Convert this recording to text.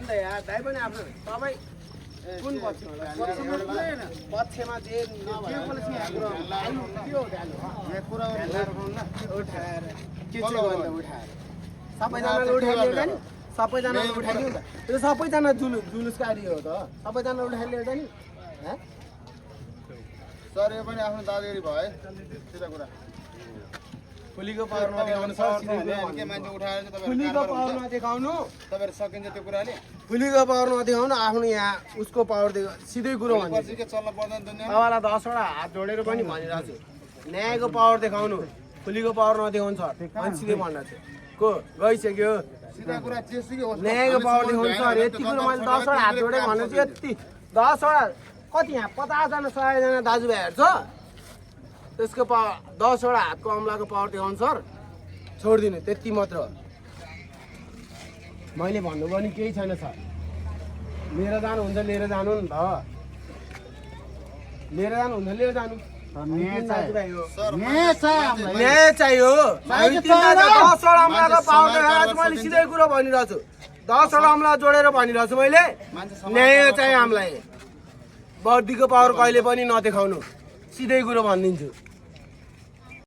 त यार दाइ पनि आफ्नो तपाईँ कुन पक्षमा जे सबैजनाले उठाइदियो नि सबैजनाले उठाइदियो त त्यो सबैजना जुलुसकारी हो त सबैजना उठाइदियो त नि सर यो पनि आफ्नो दाजुगिरी भयो है सिधा कुरा फुलीको पावर नदेखाउनु सर के मान्छे उठाएर चाहिँ फुलीको पावर नदेखाउनु तपाईहरु सकिन्छ त्यो कुराले फुलीको पावर नदेखाउनु आफ्नो यहाँ उसको पावर सिधै कुरो भन्छ के चल्न पर्दैन दुनिया तपाईँलाई 10 वटा हात जोडेर पनि भनिरहेको छु न्यायको पावर देखाउनु फुलीको पावर नदेखाउनु सर अनि सिधै भन्न छु को गइसक्यो सिधा कुरा जेसुकै होस् न्यायको पावर देखाउनु सर यति कुरो मैले 10 वटा हात जोडेर भन्नु छु यति 10 वटा कति यहाँ 50 जना 100 जना दाजुभाइहरू छ त्यसको पावर 10 वटा हातको अमलाको पावर देखाउनु सर छोडिदिनु त्यति मात्र हो मैले भन्नुभयो नि केही छैन सर लिएर जानुहुन्छ लिएर जानु नि त लिएर जानुहुन्छ लिएर जानु न्याय चाहियो 10 वटा अमलाको पावर देखाएर मैले सिधै कुरो भनिरहेको छु 10 वटा अमला जोडेर भनिरहेको छु मैले न्याय चाहियो हामीलाई बढीको पावर कहिले पनि नदेखाउनु सिधै कुरो भनिदिन्छु